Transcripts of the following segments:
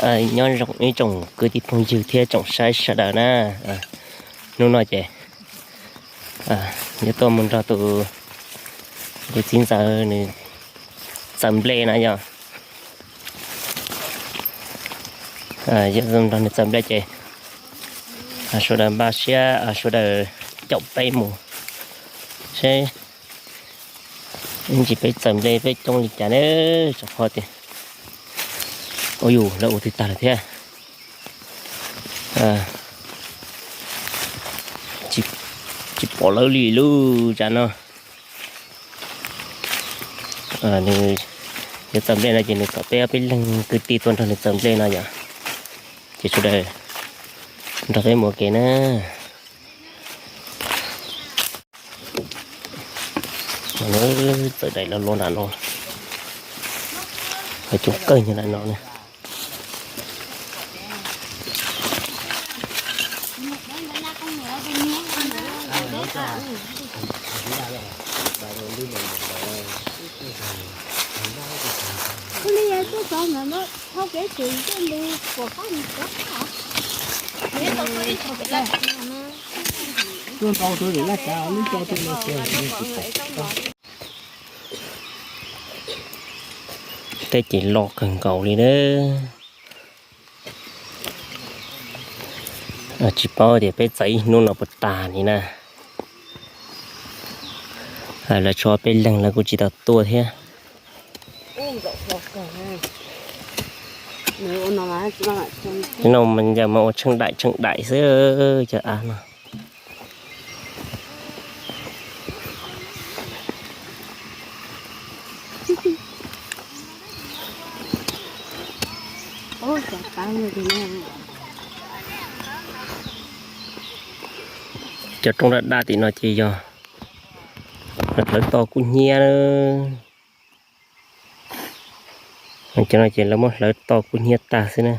Nyob zoo ib tsoom kwv tij phooj ywg thiab tsoom saib sawv daws na. Hnub no ces yuav tuaj mus nrog tus, tus txiv ntxawm nws txawm nplej na yog. Yuav tuaj nrog nws txawm nplej ces sawv daws npaj siab, sawv daws caum peb mus seb ntsis peb txawm nplej peb coob li cas na. Tsam qhov tias, ua yus lawv ua twg tag lawm thiab. Tsis pom lawv li lub tsam no. Nws yuav txawm nplej no ces nws kom peb ob peb leeg kwv tij tuaj nrog nws txawm nplej no yom. Ces sawv daws nrog peb mus ua ke na. Txawm daim lo lo nram no, coob kawg nyob nram no na. Tej ces loj kawg nkaus li na. Tsis paub tias peb txawm ib hnub no puas tag li na. Lawv tshuav peb leeg lawv kuj tsis tau tuaj thiab. No mas yog mas ua tsheej daim tsheej daim xwb cov av no. Cov roob daj daj tim no ces yog hlawv toj kub hnyiab. Cov no ces lawv muab hlawv toj kub hnyiab tag xwb na.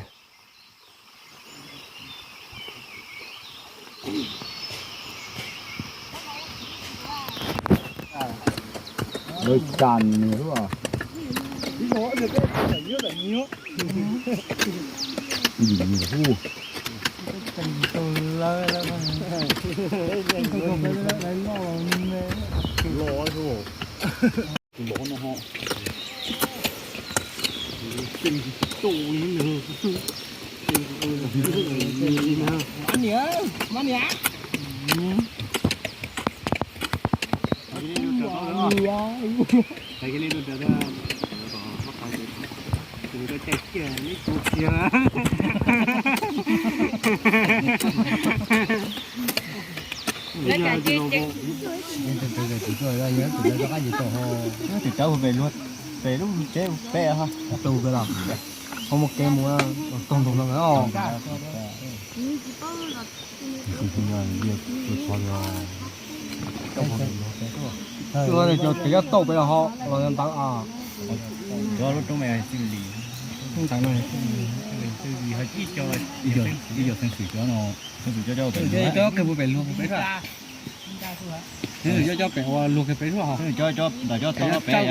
Tus cawv pem luag, pem lub tsev pem, tus pem los ho muaj kev mus toog ntug no. Tus cov tauj pem los ho los ntawd. Cov lub roob ntawd ib co xeev xwm cov no, xeev xwm cov cov pem luag pem, xeev xwm cov cov pem ua luag pem, ntawm cov tauj pem.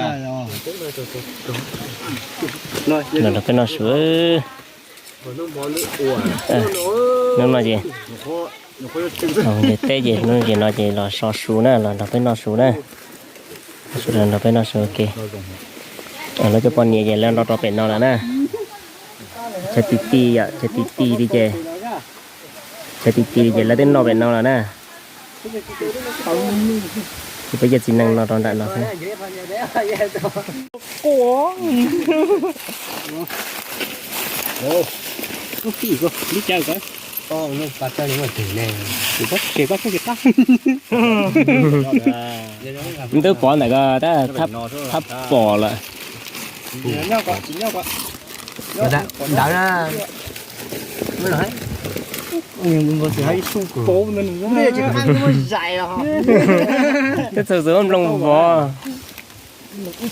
Los nrog peb noj su. Hnub no ces ntiaj teb ces hnub no ces los so su na, los nrog peb noj su na. Sawv daws nrog peb noj su ua ke. Lawv cov poj niam ces lawv nrog rau pem no lawm na. Chaw ti ti yom, chaw ti ti li ces, chaw ti ti li ces lawv twb noj pem no lawm na. Ces peb cov txiv neej noj rau nram no xwb. Twb pov ntawm ko tab thab pom lawm. Ntawd na. Twb txhaws txhaws nplooj vov.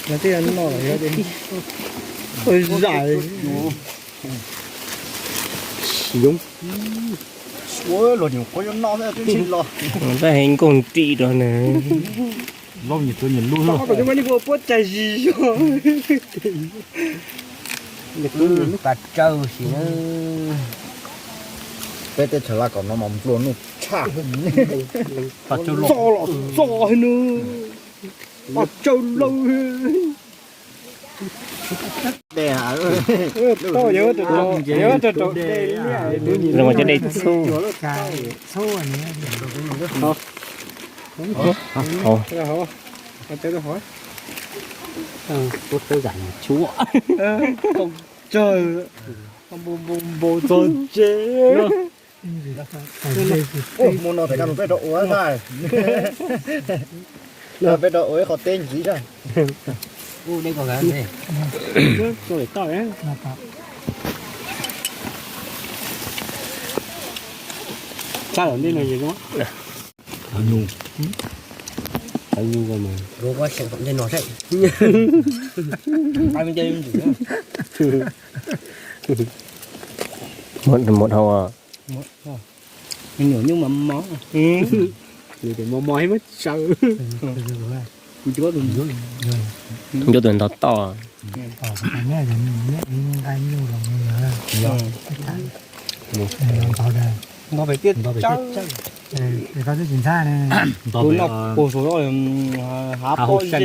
Tab heev nkoog nrim rau na. Puab cai zis zog. Pas tsawg si na. Peb teb chaws Laj Kaum no mas nplua nuj tshaj. Txo los txo no. Pas tsawg lawm. Zoo cov dej txhub. Tsawg, npau npau txog tsev. Mus no peb rau ua ntag. Peb rau ua ib qho teb ntxiv sab. Tshaj los ntej no es zoo. Tawv nyuj, tawv nyuj ko mas. Muab dhau. Me nyuam nyuj mas mos. Nws tias mos mos thiab muab tsaws. Ncuab tus ntog toj. Nto pem tiaj tsawb. Tus no puag saum no hav pob zeb.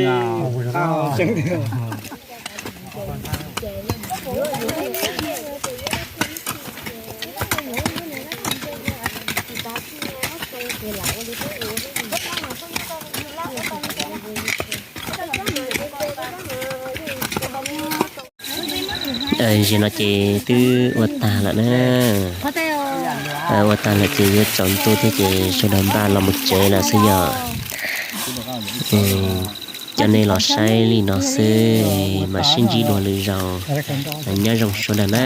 Zaum no ces twb ua tag lawm na. Ua tag lawm ces yuav tsaus ntuj thiab ces sawv daws npaj los mus tsev lawm xwb yom. Coj nej los saib li no xwb, mam sib ntsib dua lwm zaus. Nyob zoo sawv daws na.